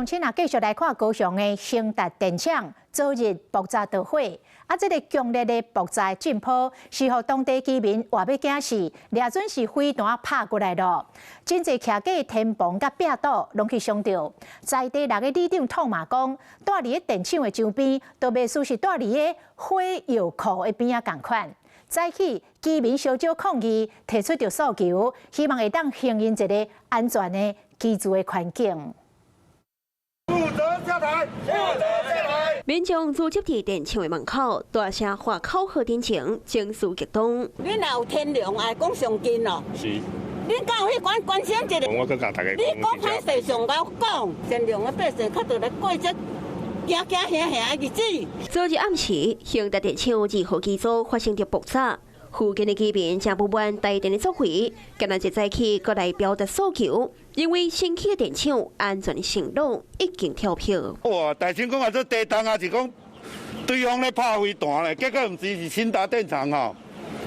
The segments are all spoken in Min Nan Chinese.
請啊，繼續來看高雄的興達電廠，昨日爆炸著火，啊，這个強烈的爆炸震波，是予當地居民活欲驚死，掠準是飛彈拍過來囉。真濟徛架天棚佮壁堵攏去傷著。在地六个里長痛罵講，蹛佇咧電廠的周邊，都袂輸是蹛佇咧火藥庫的邊仔仝款。早起居民小組抗議，提出著訴求，希望會當營運一个安全的居住的環境。負責下台，負責下台。民眾聚集佇電廠的門口，大聲喊口號，頂前情緒激動。你若有天良，愛講上近咯。是。你敢有去關關心一下？我閣共大家你講歹勢上𠢕講，善良的百姓較著來過這驚驚嚇嚇的日子。昨日暗時，興達電廠二號機組發生著爆炸，附近的居民誠不滿台電的作為，今仔日早起閣來表達訴求，認為新起的電廠安全承諾已經跳票。哇！大聲講啊，這地動啊，是講對方咧拍飛彈咧，結果毋是，是興達電廠吼，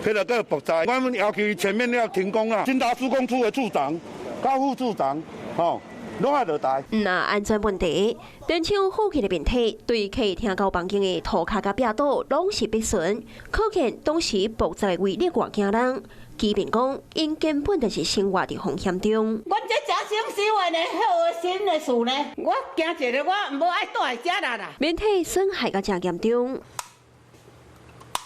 彼个閣爆炸。我們要求全面要停工啊！興達施工處的處長、佮副處長，吼，攏愛落台。若安全問題，電廠附近的面體對客廳到房間的塗跤佮壁堵攏是必損，可見當時爆炸的威力偌驚人。居民講，𪜶根本就是生活佇風險中。阮這誠省心的呢，好的新的事呢，我驚一个，我無愛蹛佇遮啦啦。面體損害閣誠嚴重。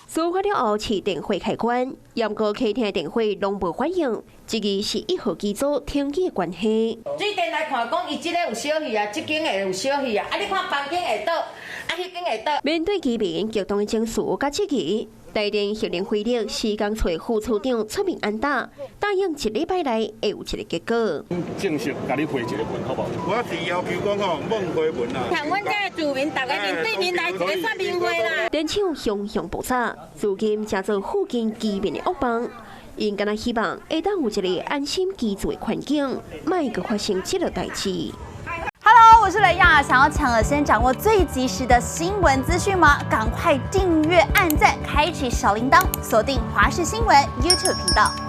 事發了後，市電會開關，毋過客廳電火攏無反應，這個是1號機組停機的關係。水電來看，講伊這个有小去啊，這間的有小去啊，啊你看房間會倒，啊彼間會倒。面對居民激動的情緒佮質疑，台電核能火力施工處副處長出面按答，答應一禮拜內會有一個結果。正式共你回一個文，好無？我是要求講吼，罔回文啦。看阮這个住民，逐家面對面來一个說明會啦。電廠雄雄爆炸，如今成做附近居民的噩夢。𪜶敢若希望會當有一个安心居住的環境，莫閣發生這個代誌。 Hello，我是雷亞，想要搶先掌握最及時的新聞資訊嗎？趕快訂閱、按讚、開啟小鈴鐺，鎖定華視新聞 YouTube 頻道。